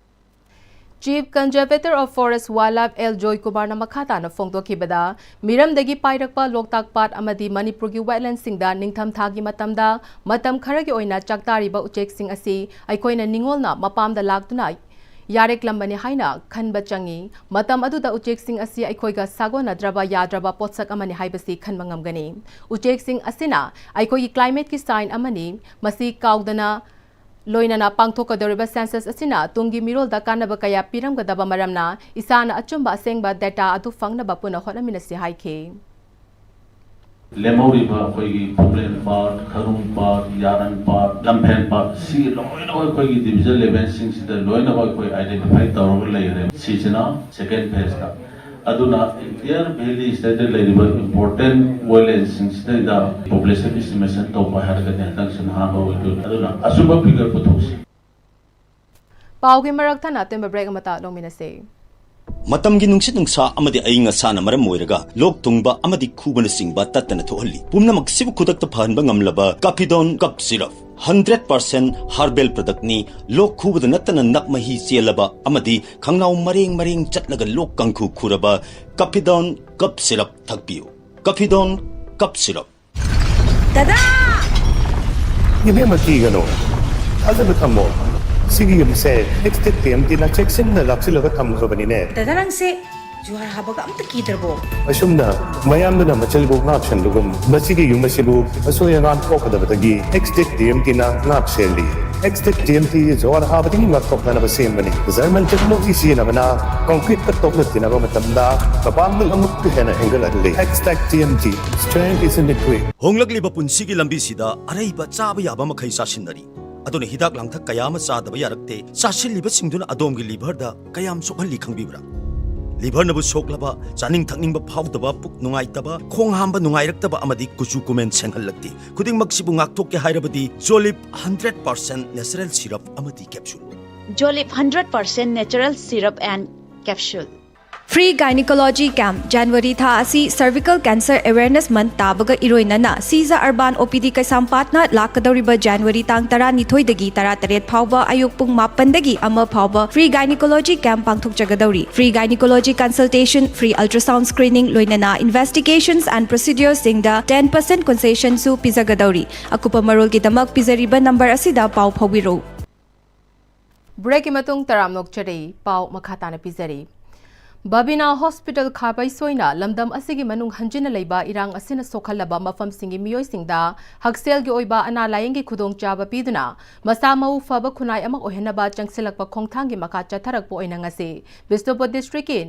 Chief Conservator of Forest Wildlife L Joy Kumar ꯅ ꯃꯈꯥ ꯇꯥꯅ ꯐꯣꯡꯗꯣꯛꯈꯤꯕꯗ, ꯃꯤꯔꯝꯗꯒꯤ ꯄꯥꯏꯔꯛꯄ ꯂꯣꯛꯇꯥꯛ ꯄꯥꯠ ꯑꯃꯗꯤ ꯃꯅꯤꯄꯨꯔꯒꯤ wetland ꯁꯤꯡꯗ ꯅꯤꯡꯊꯝ ꯊꯥꯒꯤ ꯃꯇꯝꯗ ꯃꯇꯝ ꯈꯔꯒꯤ ꯑꯣꯏꯅ ꯆꯥꯛꯇꯥꯔꯤꯕ ꯎꯆꯦꯛꯁꯤꯡ ꯑꯁꯤ ꯑꯩꯈꯣꯏꯅ ꯅꯤꯡꯉꯣꯜꯅ ꯃꯄꯥꯝꯗ ꯂꯥꯛꯇꯨꯅ ꯌꯥꯔꯦꯛꯂꯝꯕꯅꯤ ꯍꯥꯏꯅ ꯈꯟꯕ ꯆꯪꯏ꯫ ꯃꯇꯝ ꯑꯗꯨꯗ ꯎꯆꯦꯛꯁꯤꯡ ꯑꯁꯤ ꯑꯩꯈꯣꯏꯒ ꯁꯥꯒꯣꯟꯅꯗ꯭ꯔꯕ ꯌꯥꯗ꯭ꯔꯕ ꯄꯣꯠꯁꯛ ꯑꯃꯅꯤ ꯍꯥꯏꯕꯁꯤ ꯈꯟꯕ ꯉꯝꯒꯅꯤ꯫ ꯎꯆꯦꯛꯁꯤꯡ ꯑꯁꯤꯅ ꯑꯩꯈꯣꯏꯒꯤ climate ꯀꯤ sign ꯑꯃꯅꯤ꯫ ꯃꯁꯤ ꯀꯥꯎꯗꯅ ꯂꯣꯏꯅꯅ ꯄꯥꯡꯊꯣꯛꯀꯗꯧꯔꯤꯕ census ꯑꯁꯤꯅ ꯇꯨꯡꯒꯤ ꯃꯤꯔꯣꯜꯗ ꯀꯥꯟꯅꯕ ꯀꯌꯥ ꯄꯤꯔꯝꯒꯗꯕ ꯃꯔꯝꯅ, ꯏꯁꯥꯅ ꯑꯆꯨꯝꯕ ꯑꯁꯦꯡꯕ data ꯑꯗꯨ ꯐꯪꯅꯕ ꯄꯨꯟꯅ ꯍꯣꯠꯅꯃꯤꯟꯅꯁꯤ ꯍꯥꯏꯈꯤ꯫ ꯂꯦꯝꯍꯧꯔꯤꯕ ꯑꯩꯈꯣꯏꯒꯤ ꯈꯨꯕ꯭ꯔꯦꯟ ꯄꯥꯠ, ꯈꯔꯨꯡ ꯄꯥꯠ, ꯌꯥꯔꯟ ꯄꯥꯠ, ꯂꯝꯐꯦꯟ ꯄꯥꯠ, ꯁꯤ ꯂꯣꯏꯅꯃꯛ ꯑꯩꯈꯣꯏꯒꯤ division level ꯁꯤꯡꯁꯤꯗ ꯂꯣꯏꯅꯃꯛ ꯑꯩꯈꯣꯏ identify ꯇꯧꯔꯒ ꯂꯩꯔꯦ꯫ ꯁꯤꯁꯤꯅ second phase ꯇ꯫ ꯑꯗꯨꯅ entire valley ꯁꯤꯗ ꯂꯩꯔꯤꯕ important wetland ꯁꯤꯡꯁꯤꯗꯩꯗ population estimation ꯇꯧꯕ ꯍꯥꯏꯔꯒꯗꯤ ꯍꯟꯗꯛꯁꯤꯅ ꯑꯍꯥꯟꯕ ꯑꯣꯏꯗꯣꯏꯅꯤ꯫ ꯑꯗꯨꯅ ꯑꯆꯨꯝꯕ figure ꯄꯨꯊꯣꯛꯁꯤ꯫ ꯄꯥꯎꯒꯤ ꯃꯔꯛ ꯊꯠꯅ ꯑꯇꯦꯟꯕ break ꯑꯃꯇ ꯂꯧꯃꯤꯟꯅꯁꯤ꯫ ꯃꯇꯝꯒꯤ ꯅꯨꯡꯁꯤꯠ ꯅꯨꯡꯁꯥ ꯑꯃꯗꯤ ꯑꯏꯪ ꯑꯁꯥꯅ ꯃꯔꯝ ꯑꯣꯏꯔꯒ ꯂꯣꯛ ꯊꯨꯡꯕ ꯑꯃꯗꯤ ꯈꯨꯕꯅꯆꯤꯡꯕ ꯇꯠꯇꯅ ꯊꯣꯛꯍꯜꯂꯤ꯫ ꯄꯨꯝꯅꯃꯛꯁꯤꯕꯨ ꯈꯨꯗꯛꯇ ꯐꯍꯟꯕ ꯉꯝꯂꯕ Capidone Cough Syrup꯫ Hundred percent herbal ꯄ꯭ꯔꯗꯛꯅꯤ꯫ ꯂꯣꯛ ꯈꯨꯕꯗ ꯅꯠꯇꯅ ꯅꯞ ꯃꯍꯤ ꯆꯦꯜꯂꯕ ꯑꯃꯗꯤ ꯈꯪꯅꯥꯎ ꯃꯔꯦꯡ ꯃꯔꯦꯡ ꯆꯠꯂꯒ ꯂꯣꯛ ꯀꯥꯡꯈꯨ ꯈꯨꯔꯕ ꯀꯐꯤꯗꯣꯟ ꯀꯞ ꯁꯤꯔꯞ ꯊꯛꯄꯤꯌꯨ꯫ ꯀꯐꯤꯗꯣꯟ ꯀꯞ ꯁꯤꯔꯞ꯫ ꯗꯗꯥ! ꯏꯕꯦꯝꯃ, ꯀꯤꯒꯅꯨ, ꯊꯥꯖꯕ ꯊꯝꯃꯣ꯫ ꯁꯤꯒꯤ ꯌꯨꯝꯁꯦ ꯑꯦꯛꯁꯇꯦꯛ ꯇꯤ ꯑꯦꯝ ꯇꯤꯅ ꯆꯦꯛꯁꯤꯟꯅ ꯂꯥꯛꯁꯤꯜꯂꯒ ꯊꯝꯈ꯭ꯔꯕꯅꯤꯅꯦ꯫ ꯗꯗꯥ, ꯅꯪꯁꯦ ꯖꯨꯍꯥꯔ ꯍꯥꯕꯒ ꯑꯝꯇ ꯀꯤꯗ꯭ꯔꯕꯣ? ꯑꯁꯨꯝꯅ ꯃꯌꯥꯝꯗꯨꯅ ꯃꯆꯜꯕꯨ ꯉꯥꯛꯁꯟꯕꯒꯨꯝ, ꯃꯁꯤꯒꯤ ꯌꯨꯝ ꯑꯁꯤꯕꯨ ꯑꯁꯣꯏ ꯑꯉꯥꯝ ꯊꯣꯛꯀꯗꯕꯗꯒꯤ ꯑꯦꯛꯁꯇꯦꯛ ꯇꯤ ꯑꯦꯝ ꯇꯤꯅ ꯉꯥꯛ ꯁꯦꯜꯂꯤ꯫ ꯑꯦꯛꯁꯇꯦꯛ ꯇꯤ ꯑꯦꯝ ꯇꯤ ꯖꯨꯍꯥꯔ ꯍꯥꯕꯗꯒꯤ ꯉꯥꯛꯊꯣꯛꯅꯅꯕ ꯁꯦꯝꯕꯅꯤ꯫ ꯖꯔꯃꯟ ꯇꯦꯛꯅꯣꯂꯣꯖꯤ ꯁꯤꯖꯤꯟꯅꯕꯅ ꯀꯪꯀ꯭ꯔꯤꯠꯇ ꯇꯣꯛꯅ ꯇꯤꯟꯅꯕ ꯃꯇꯝꯗ ꯃꯄꯥꯡꯒꯜ ꯑꯃꯨꯛꯀ ꯍꯦꯟꯅ ꯍꯦꯟꯒꯠꯍꯜꯂꯤ꯫ Xtech T M T, strength is in the grit. ꯍꯣꯡꯂꯛꯂꯤꯕ ꯄꯨꯟꯁꯤꯒꯤ ꯂꯝꯕꯤꯁꯤꯗ ꯑꯔꯩꯕ ꯆꯥꯕ ꯌꯥꯕ ꯃꯈꯩ ꯆꯥꯁꯤꯟꯅꯔꯤ꯫ ꯑꯗꯨꯅ ꯍꯤꯗꯥꯛ ꯂꯥꯡꯊꯛ ꯀꯌꯥ ꯑꯃ ꯆꯥꯗꯕ ꯌꯥꯔꯛꯇꯦ꯫ ꯆꯥꯁꯤꯜꯂꯤꯕꯁꯤꯡꯗꯨꯅ ꯑꯗꯣꯝꯒꯤ ꯂꯤꯚꯔꯗ ꯀꯌꯥꯝ ꯁꯣꯛꯍꯜꯂꯤ ꯈꯪꯕꯤꯕ꯭ꯔꯥ? ꯂꯤꯚꯔꯅꯕꯨ ꯁꯣꯛꯂꯕ, ꯆꯥꯅꯤꯡ ꯊꯛꯅꯤꯡꯕ ꯐꯥꯎꯗꯕ, ꯄꯨꯛ ꯅꯨꯡꯉꯥꯏꯇꯕ, ꯈꯣꯡ ꯍꯥꯝꯕ ꯅꯨꯡꯉꯥꯏꯔꯛꯇꯕ ꯑꯃꯗꯤ ꯀꯨꯆꯨ ꯀꯨꯃꯦꯟ ꯁꯦꯡꯍꯜꯂꯛꯇꯦ꯫ ꯈꯨꯗꯤꯡꯃꯛꯁꯤꯕꯨ ꯉꯥꯛꯊꯣꯛꯀꯦ ꯍꯥꯏꯔꯕꯗꯤ ꯖꯣꯂꯤꯞ ꯍꯟꯗ꯭ꯔꯦꯠ ꯄꯥꯔꯁꯦꯟ ꯅꯦꯆꯔꯦꯜ ꯁꯤꯔꯞ ꯑꯃꯗꯤ capsule. Jolip hundred percent natural syrup and capsule. Free Gynecology Camp, ꯖꯅꯋꯥꯔꯤ ꯊꯥ ꯑꯁꯤ Cervical Cancer Awareness Month ꯇꯥꯕꯒ ꯏꯔꯣꯏꯅꯅ ꯁꯤꯖ ꯑꯔꯕꯥꯟ ꯑꯣ ꯄꯤ ꯗꯤ ꯀꯩꯁꯥꯝꯄꯥꯠꯅ ꯂꯥꯛꯀꯗꯧꯔꯤꯕ ꯖꯅꯋꯥꯔꯤ ꯇꯥꯡ ꯇꯔꯥꯅꯤꯊꯣꯏꯗꯒꯤ ꯇꯔꯥꯇꯔꯦꯠ ꯐꯥꯎꯕ ꯑꯌꯨꯛ ꯄꯨꯡ ꯃꯥꯄꯟꯗꯒꯤ ꯑꯃ ꯐꯥꯎꯕ Free Gynecology Camp ꯄꯥꯡꯊꯣꯛꯆꯒꯗꯧꯔꯤ꯫ Free Gynecology Consultation, Free Ultrasound Screening ꯂꯣꯏꯅꯅ Investigations and Proceduresꯁꯤꯡꯗ ten percent concessionꯁꯨ ꯄꯤꯖꯒꯗꯧꯔꯤ꯫ ꯑꯀꯨꯞꯄ ꯃꯔꯣꯜꯒꯤꯗꯃꯛ ꯄꯤꯖꯔꯤꯕ ꯅꯝꯕꯔ ꯑꯁꯤꯗ ꯄꯥꯎ ꯐꯥꯎꯕꯤꯔꯛꯎ꯫ ꯕ꯭ꯔꯦꯛꯀꯤ ꯃꯇꯨꯡ ꯇꯔꯥꯝꯅ ꯑꯣꯛꯆꯔꯤ꯫ ꯄꯥꯎ ꯃꯈꯥ ꯇꯥꯅ ꯄꯤꯖꯔꯤ꯫ ꯕꯕꯤꯅꯥ ꯍꯣꯁꯄꯤꯇꯥꯜ ꯈꯥꯕꯩ ꯁꯣꯏꯅ ꯂꯝꯗꯝ ꯑꯁꯤꯒꯤ ꯃꯅꯨꯡ ꯍꯟꯖꯤꯟꯅ ꯂꯩꯕ ꯏꯔꯥꯡ ꯑꯁꯤꯅ ꯁꯣꯛꯍꯜꯂꯕ ꯃꯐꯝꯁꯤꯡꯒꯤ ꯃꯤꯑꯣꯏꯁꯤꯡꯗ ꯍꯛꯁꯦꯜꯒꯤ ꯑꯣꯏꯕ ꯑꯅꯥ ꯂꯥꯌꯦꯡꯒꯤ ꯈꯨꯗꯣꯡꯆꯥꯕ ꯄꯤꯗꯨꯅ ꯃꯁꯥ ꯃꯎ ꯐꯕ ꯈꯨꯟꯅꯥꯏ ꯑꯃ ꯑꯣꯏꯍꯟꯅꯕ ꯆꯪꯁꯤꯜꯂꯛꯄ ꯈꯣꯡꯊꯥꯡꯒꯤ ꯃꯈꯥ ꯆꯠꯊꯔꯛꯄ ꯑꯣꯏꯅ ꯉꯁꯤ ꯕꯤꯁꯅꯨꯄꯨꯔ ꯗꯤꯁꯇ꯭ꯔꯤꯛꯀꯤ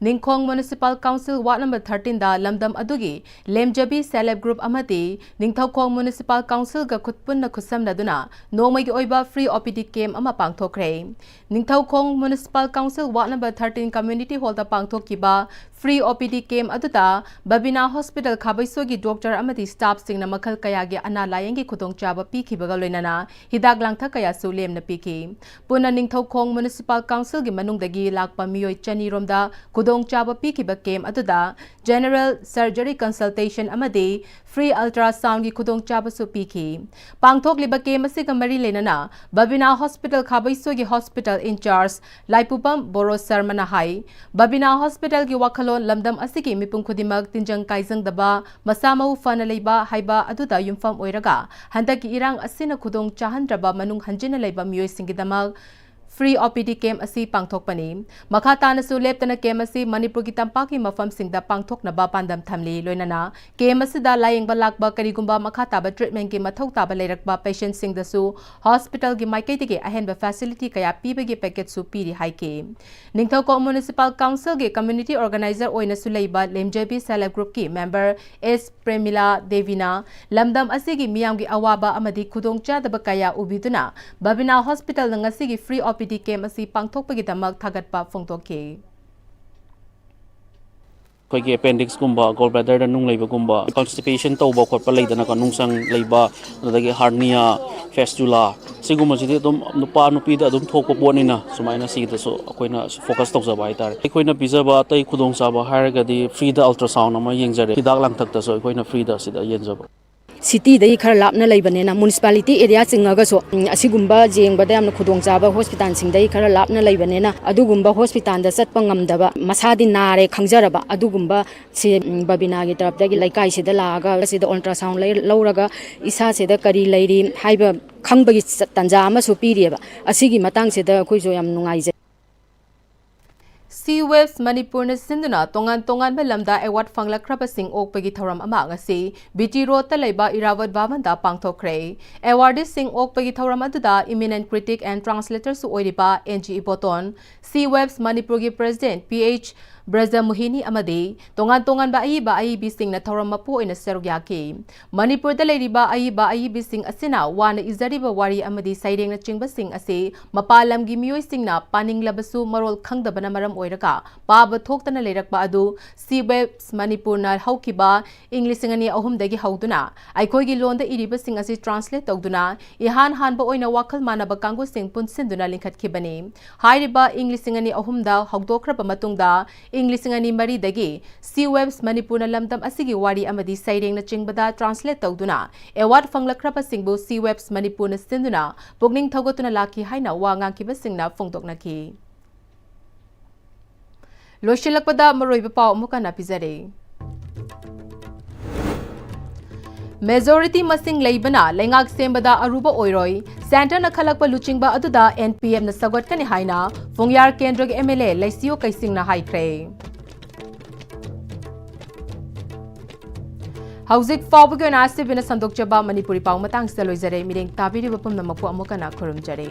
ꯅꯤꯡꯈꯣꯡ ꯃ꯭ꯌꯨꯅꯤꯁꯤꯄꯥꯜ ꯀꯥꯎꯟꯁꯤꯜ ꯋꯥꯔꯗ ꯅꯝꯕꯔ ꯊꯥꯔꯇꯤꯟꯗ ꯂꯝꯗꯝ ꯑꯗꯨꯒꯤ ꯂꯦꯝꯖꯕꯤ ꯁꯦꯜꯐ ꯍꯦꯜꯞ ꯒ꯭ꯔꯨꯞ ꯑꯃꯗꯤ ꯅꯤꯡꯊꯧꯈꯣꯡ ꯃ꯭ꯌꯨꯅꯤꯁꯤꯄꯥꯜ ꯀꯥꯎꯟꯁꯤꯜꯒ ꯈꯨꯠ ꯄꯨꯟꯅ ꯈꯨꯠꯁꯝꯅꯗꯨꯅ ꯅꯣꯡꯃꯒꯤ ꯑꯣꯏꯕ ꯐ꯭ꯔꯤ ꯑꯣ ꯄꯤ ꯗꯤ ꯀꯦꯝ ꯑꯃ ꯄꯥꯡꯊꯣꯛꯈ꯭ꯔꯦ꯫ Ningthoukhong municipal council ward number thirteen community ꯍꯣꯜꯗ ꯄꯥꯡꯊꯣꯛꯈꯤꯕ Free O P D camp ꯑꯗꯨꯗ ꯕꯕꯤꯅꯥ ꯍꯣꯁꯄꯤꯇꯥꯜ ꯈꯥꯕꯩꯁꯣꯏꯒꯤ ꯗꯣꯛꯇꯔ ꯑꯃꯗꯤ ꯁ꯭ꯇꯥꯐꯁꯤꯡꯅ ꯃꯈꯜ ꯀꯌꯥꯒꯤ ꯑꯅꯥ ꯂꯥꯌꯦꯡꯒꯤ ꯈꯨꯗꯣꯡꯆꯥꯕ ꯄꯤꯈꯤꯕꯒ ꯂꯣꯏꯅꯅ ꯍꯤꯗꯥꯛ ꯂꯥꯡꯊꯛ ꯀꯌꯥꯁꯨ ꯂꯦꯝꯅ ꯄꯤꯈꯤ꯫ ꯄꯨꯟꯅ ꯅꯤꯡꯊꯧꯈꯣꯡ ꯃ꯭ꯌꯨꯅꯤꯁꯤꯄꯥꯜ ꯀꯥꯎꯟꯁꯤꯜꯒꯤ ꯃꯅꯨꯡꯗꯒꯤ ꯂꯥꯛꯄ ꯃꯤꯑꯣꯏ ꯆꯅꯤ ꯔꯣꯝꯗ ꯈꯨꯗꯣꯡꯆꯥꯕ ꯄꯤꯈꯤꯕ ꯀꯦꯝꯞ ꯑꯗꯨꯗ ꯖꯦꯅꯔꯦꯜ ꯁꯔꯖꯔꯤ ꯀꯟꯁꯜꯇꯦꯁꯟ ꯑꯃꯗꯤ ꯐ꯭ꯔꯤ ꯑꯜꯇ꯭ꯔꯥꯁꯥꯎꯟꯒꯤ ꯈꯨꯗꯣꯡꯆꯥꯕꯁꯨ ꯄꯤꯈꯤ꯫ ꯄꯥꯡꯊꯣꯛꯂꯤꯕ ꯀꯦꯝꯞ ꯑꯁꯤꯒ ꯃꯔꯤ ꯂꯩꯅꯅ ꯕꯕꯤꯅꯥ ꯍꯣꯁꯄꯤꯇꯥꯜ ꯈꯥꯕꯩꯁꯣꯏꯒꯤ ꯍꯣꯁꯄꯤꯇꯥꯜ ꯏꯟꯆꯥꯔꯖ ꯂꯥꯏꯄꯨꯄꯝ ꯕꯣꯔꯣ ꯁꯔꯃꯅ ꯍꯥꯏ, ꯕꯕꯤꯅꯥ ꯍꯣꯁꯄꯤꯇꯥꯜꯒꯤ ꯋꯥꯈꯜꯂꯣꯟ ꯂꯝꯗꯝ ꯑꯁꯤꯒꯤ ꯃꯤꯄꯨꯝ ꯈꯨꯗꯤꯡꯃꯛ ꯇꯤꯟꯖꯪ ꯀꯥꯏꯖꯪꯗꯕ, ꯃꯁꯥ ꯃꯎ ꯐꯅ ꯂꯩꯕ ꯍꯥꯏꯕ ꯑꯗꯨꯗ ꯌꯨꯝꯐꯝ ꯑꯣꯏꯔꯒ ꯍꯟꯗꯛꯀꯤ ꯏꯔꯥꯡ ꯑꯁꯤꯅ ꯈꯨꯗꯣꯡ ꯆꯥꯍꯟꯗ꯭ꯔꯕ ꯃꯅꯨꯡ ꯍꯟꯖꯤꯟꯅ ꯂꯩꯕ ꯃꯤꯑꯣꯏꯁꯤꯡꯒꯤꯗꯃꯛ ꯐ꯭ꯔꯤ ꯑꯣ ꯄꯤ ꯗꯤ ꯀꯦꯝꯞ ꯑꯁꯤ ꯄꯥꯡꯊꯣꯛꯄꯅꯤ꯫ ꯃꯈꯥ ꯇꯥꯅꯁꯨ ꯂꯦꯞꯇꯅ ꯀꯦꯝꯞ ꯑꯁꯤ ꯃꯅꯤꯄꯨꯔꯒꯤ ꯇꯝꯄꯥꯛꯀꯤ ꯃꯐꯝꯁꯤꯡꯗ ꯄꯥꯡꯊꯣꯛꯅꯕ ꯄꯥꯟꯗꯝ ꯊꯝꯂꯤ꯫ ꯂꯣꯏꯅꯅ ꯀꯦꯝꯞ ꯑꯁꯤꯗ ꯂꯥꯌꯦꯡꯕ ꯂꯥꯛꯄ ꯀꯔꯤꯒꯨꯝꯕ ꯃꯈꯥ ꯇꯥꯕ ꯇ꯭ꯔꯤꯠꯃꯦꯟꯒꯤ ꯃꯊꯧ ꯇꯥꯕ ꯂꯩꯔꯛꯄ ꯄꯦꯁꯦꯟꯠꯁꯤꯡꯗꯁꯨ ꯍꯣꯁꯄꯤꯇꯥꯜꯒꯤ ꯃꯥꯏꯀꯩꯗꯒꯤ ꯑꯍꯦꯟꯕ ꯐꯦꯁꯤꯂꯤꯇꯤ ꯀꯌꯥ ꯄꯤꯕꯒꯤ ꯄꯦꯀꯦꯖꯁꯨ ꯄꯤꯔꯤ ꯍꯥꯏꯈꯤ꯫ ꯅꯤꯡꯊꯧꯀꯣꯡ ꯃ꯭ꯌꯨꯅꯤꯁꯤꯄꯥꯜ ꯀꯥꯎꯟꯁꯤꯜꯒꯤ ꯀꯝꯃ꯭ꯌꯨꯅꯤꯇꯤ ꯑꯣꯔꯒꯅꯥꯏꯖꯔ ꯑꯣꯏꯅꯁꯨ ꯂꯩꯕ ꯂꯦꯝꯖꯕꯤ ꯁꯦꯜꯐ ꯍꯦꯜꯞ ꯒ꯭ꯔꯨꯞꯀꯤ ꯃꯦꯝꯕꯔ ꯑꯦꯁ ꯄ꯭ꯔꯦꯃꯤꯂꯥ ꯗꯦꯕꯤꯅ ꯂꯝꯗꯝ ꯑꯁꯤꯒꯤ ꯃꯤꯌꯥꯝꯒꯤ ꯑꯋꯥꯕ ꯑꯃꯗꯤ ꯈꯨꯗꯣꯡꯆꯥꯗꯕ ꯀꯌꯥ ꯎꯕꯤꯗꯨꯅ ꯕꯕꯤꯅꯥ ꯍꯣꯁꯄꯤꯇꯥꯜꯅ ꯉꯁꯤꯒꯤ ꯐ꯭ꯔꯤ ꯑꯣ ꯄꯤ ꯗꯤ ꯀꯦꯝꯞ ꯑꯁꯤ ꯄꯥꯡꯊꯣꯛꯄꯒꯤꯗꯃꯛ ꯊꯥꯒꯠꯄ ꯐꯣꯡꯗꯣꯛꯈꯤ꯫ ꯑꯩꯈꯣꯏꯒꯤ ꯑꯦꯄꯦꯟꯗꯤꯛꯁꯀꯨꯝꯕ, ꯒꯣꯜ ꯕ꯭ꯂꯦꯗꯔꯗ ꯅꯨꯡ ꯂꯩꯕꯒꯨꯝꯕ, ꯀꯟꯁꯇꯤꯄꯦꯁꯟ ꯇꯧꯕ ꯈꯣꯠꯄ ꯂꯩꯗꯅꯀꯣ, ꯅꯨꯡꯁꯪ ꯂꯩꯕ, ꯑꯗꯨꯗꯒꯤ ꯍꯥꯔꯅꯤꯌꯥ, ꯐꯦꯁꯇꯨꯂꯥ, ꯁꯤꯒꯨꯝꯕꯁꯤꯗꯤ ꯑꯗꯨꯝ ꯅꯨꯄꯥ ꯅꯨꯄꯤꯗ ꯑꯗꯨꯝ ꯊꯣꯛꯄ ꯄꯣꯠꯅꯤꯅ, ꯁꯨꯃꯥꯏꯅ ꯁꯤꯗꯁꯨ ꯑꯩꯈꯣꯏꯅ ꯐꯣꯀꯁ ꯇꯧꯖꯕ ꯍꯥꯏꯇꯥꯔꯦ꯫ ꯑꯩꯈꯣꯏꯅ ꯄꯤꯖꯕ ꯑꯇꯩ ꯈꯨꯗꯣꯡꯆꯥꯕ ꯍꯥꯏꯔꯒꯗꯤ, ꯐ꯭ꯔꯤꯗ ꯑꯜꯇ꯭ꯔꯥꯁꯥꯎꯟ ꯑꯃ ꯌꯦꯡꯖꯔꯦ, ꯍꯤꯗꯥꯛ ꯂꯥꯡꯊꯛꯇꯁꯨ ꯑꯩꯈꯣꯏꯅ ꯐ꯭ꯔꯤꯗ ꯁꯤꯗ ꯌꯦꯡꯖꯕ꯫ ꯁꯤꯇꯤꯗꯒꯤ ꯈꯔ ꯂꯥꯞꯅ ꯂꯩꯕꯅꯤꯅ, ꯃ꯭ꯌꯨꯅꯤꯁꯤꯄꯥꯂꯤꯇꯤ ꯑꯦꯔꯤꯌꯥ ꯆꯤꯡꯉꯒꯁꯨ, ꯎꯝ, ꯑꯁꯤꯒꯨꯝꯕ ꯌꯦꯡꯕꯗ ꯌꯥꯝꯅ ꯈꯨꯗꯣꯡꯆꯥꯕ ꯍꯣꯁꯄꯤꯇꯥꯜꯁꯤꯡꯗꯒꯤ ꯈꯔ ꯂꯥꯞꯅ ꯂꯩꯕꯅꯤꯅ, ꯑꯗꯨꯒꯨꯝꯕ ꯍꯣꯁꯄꯤꯇꯥꯜꯗ ꯆꯠꯄ ꯉꯝꯗꯕ, ꯃꯁꯥꯗꯤ ꯅꯥꯔꯦ ꯈꯪꯖꯔꯕ ꯑꯗꯨꯒꯨꯝꯕ ꯁꯤ, ꯎꯝ, ꯕꯕꯤꯅꯥꯒꯤ ꯇꯔꯞꯇꯒꯤ ꯂꯩꯀꯥꯏꯁꯤꯗ ꯂꯥꯛꯑꯒ ꯁꯤꯗ ꯑꯜꯇ꯭ꯔꯥꯁꯥꯎꯟ ꯂꯩ-, ꯂꯧꯔꯒ ꯏꯁꯥꯁꯤꯗ ꯀꯔꯤ ꯂꯩꯔꯤ ꯍꯥꯏꯕ ꯈꯪꯕꯒꯤ ꯆ-, ꯇꯥꯟꯖꯥ ꯑꯃꯁꯨ ꯄꯤꯔꯤꯑꯕ꯫ ꯑꯁꯤꯒꯤ ꯃꯇꯥꯡꯁꯤꯗ ꯑꯩꯈꯣꯏꯁꯨ ꯌꯥꯝ ꯅꯨꯡꯉꯥꯏꯖꯩ꯫ ꯁꯤ ꯋꯦꯕꯁ ꯃꯅꯤꯄꯨꯔꯅ ꯁꯤꯟꯗꯨꯅ ꯇꯣꯉꯥꯟ ꯇꯣꯉꯥꯟꯕ ꯂꯝꯗ ꯑꯦꯋꯥꯔꯗ ꯐꯪꯂꯛꯈ꯭ꯔꯕꯁꯤꯡ ꯑꯣꯛꯄꯒꯤ ꯊꯧꯔꯝ ꯑꯃ ꯉꯁꯤ ꯕꯤ ꯇꯤ ꯔꯣꯗꯇ ꯂꯩꯕ ꯏꯔꯥꯕꯠ ꯚꯕꯟꯗ ꯄꯥꯡꯊꯣꯛꯈ꯭ꯔꯦ꯫ ꯑꯦꯋꯥꯔꯗꯤꯁꯁꯤꯡ ꯑꯣꯛꯄꯒꯤ ꯊꯧꯔꯝ ꯑꯗꯨꯗ ꯏꯃꯤꯅꯦꯟꯠ ꯀ꯭ꯔꯤꯇꯤꯛ ꯑꯦꯟ ꯇ꯭ꯔꯥꯟꯁꯂꯦꯇꯔꯁꯨ ꯑꯣꯏꯔꯤꯕ ꯑꯦꯟ ꯖꯤ ꯏꯕꯣꯇꯣꯟ, ꯁꯤ ꯋꯦꯕꯁ ꯃꯅꯤꯄꯨꯔꯒꯤ ꯄ꯭ꯔꯦꯁꯤꯗꯦꯟꯠ ꯄꯤ ꯑꯩꯆ ꯕ꯭ꯔꯖ ꯃꯣꯍꯤꯅꯤ ꯑꯃꯗꯤ ꯇꯣꯉꯥꯟ ꯇꯣꯉꯥꯟꯕ ꯑꯏꯕ ꯑꯏꯕꯤꯁꯤꯡꯅ ꯊꯧꯔꯝ ꯃꯄꯨ ꯑꯣꯏꯅ ꯁꯔꯨꯛ ꯌꯥꯈꯤ꯫ ꯃꯅꯤꯄꯨꯔꯗ ꯂꯩꯔꯤꯕ ꯑꯏꯕ ꯑꯏꯕꯤꯁꯤꯡ ꯑꯁꯤꯅ ꯋꯥꯅ ꯏꯖꯔꯤꯕ ꯋꯥꯔꯤ ꯑꯃꯗꯤ ꯁꯩꯔꯦꯡꯅꯆꯤꯡꯕꯁꯤꯡ ꯑꯁꯤ ꯃꯄꯥꯟ ꯂꯝꯒꯤ ꯃꯤꯑꯣꯏꯁꯤꯡꯅ ꯄꯥꯅꯤꯡꯂꯕꯁꯨ ꯃꯔꯣꯜ ꯈꯪꯗꯕꯅ ꯃꯔꯝ ꯑꯣꯏꯔꯒ ꯄꯥꯕ ꯊꯣꯛꯇꯅ ꯂꯩꯔꯛꯄ ꯑꯗꯨ ꯁꯤ ꯋꯦꯕꯁ ꯃꯅꯤꯄꯨꯔꯅ ꯍꯧꯈꯤꯕ ꯏꯪ ꯂꯤꯁꯤꯡ ꯑꯅꯤ ꯑꯍꯨꯝꯗꯒꯤ ꯍꯧꯗꯨꯅ ꯑꯩꯈꯣꯏꯒꯤ ꯂꯣꯟꯗ ꯏꯔꯤꯕꯁꯤꯡ ꯑꯁꯤ ꯇ꯭ꯔꯥꯟꯁꯂꯦꯠ ꯇꯧꯗꯨꯅ ꯏꯍꯥꯟ ꯍꯥꯟꯕ ꯑꯣꯏꯅ ꯋꯥꯈꯜ ꯃꯥꯟꯅꯕ ꯀꯥꯡꯕꯨꯁꯤꯡ ꯄꯨꯟꯁꯤꯟꯗꯨꯅ ꯂꯤꯡꯈꯠꯈꯤꯕꯅꯤ꯫ ꯍꯥꯏꯔꯤꯕ ꯏꯪ ꯂꯤꯁꯤꯡ ꯑꯅꯤ ꯑꯍꯨꯝꯗ ꯍꯧꯗꯣꯛꯈ꯭ꯔꯕ ꯃꯇꯨꯡꯗ ꯏꯪ ꯂꯤꯁꯤꯡ ꯑꯅꯤ ꯃꯔꯤꯗꯒꯤ ꯁꯤ ꯋꯦꯕꯁ ꯃꯅꯤꯄꯨꯔꯅ ꯂꯝꯗꯝ ꯑꯁꯤꯒꯤ ꯋꯥꯔꯤ ꯑꯃꯗꯤ ꯁꯩꯔꯦꯡꯅꯆꯤꯡꯕꯗ ꯇ꯭ꯔꯥꯟꯁꯂꯦꯠ ꯇꯧꯗꯨꯅ ꯑꯦꯋꯥꯔꯗ ꯐꯪꯂꯛꯈ꯭ꯔꯕꯁꯤꯡꯕꯨ ꯁꯤ ꯋꯦꯕꯁ ꯃꯅꯤꯄꯨꯔꯅ ꯁꯤꯟꯗꯨꯅ ꯄꯨꯛꯅꯤꯡ ꯊꯧꯒꯠꯇꯨꯅ ꯂꯥꯛꯈꯤ ꯍꯥꯏꯅ ꯋꯥ ꯉꯥꯡꯈꯤꯕꯁꯤꯡꯅ ꯐꯣꯡꯗꯣꯛꯅꯈꯤ꯫ ꯂꯣꯏꯁꯤꯜꯂꯛꯄꯗ ꯃꯔꯨꯑꯣꯏꯕ ꯄꯥꯎ ꯑꯃꯨꯛ ꯍꯟꯅ ꯄꯤꯖꯔꯤ꯫ ꯃꯦꯖꯣꯔꯤꯇꯤ ꯃꯁꯤꯡ ꯂꯩꯕꯅ ꯂꯩꯉꯥꯛ ꯁꯦꯝꯕꯗ ꯑꯔꯨꯕ ꯑꯣꯏꯔꯣꯏ, ꯁꯦꯟꯇꯔꯅ ꯈꯜꯂꯛꯄ ꯂꯨꯆꯤꯡꯕ ꯑꯗꯨꯗ ꯑꯦꯟ ꯄꯤ ꯑꯦꯝꯅ ꯁꯧꯒꯠꯀꯅꯤ ꯍꯥꯏꯅ ꯐꯨꯡꯌꯥꯔ ꯀꯦꯟꯗ꯭ꯔꯒꯤ ꯑꯦꯝ ꯑꯦꯜ ꯑꯦ ꯂꯩꯁꯤꯌꯣ ꯀꯩꯁꯤꯡꯅ ꯍꯥꯏꯈ꯭ꯔꯦ꯫ ꯍꯧꯖꯤꯛ ꯐꯥꯎꯕꯒꯤ ꯑꯣꯏꯅ ꯑꯥꯏ ꯑꯦꯁ ꯇꯤ ꯚꯤꯅ ꯁꯟꯗꯣꯛꯆꯕ ꯃꯅꯤꯄꯨꯔꯤ ꯄꯥꯎ ꯃꯇꯥꯡꯁꯤꯗ ꯂꯣꯏꯖꯔꯦ꯫ ꯃꯤꯠꯌꯦꯡ ꯇꯥꯕꯤꯔꯤꯕ ꯄꯨꯝꯅꯃꯛꯄꯨ ꯑꯃꯨꯛ ꯍꯟꯅ ꯈꯨꯔꯨꯝꯖꯔꯤ꯫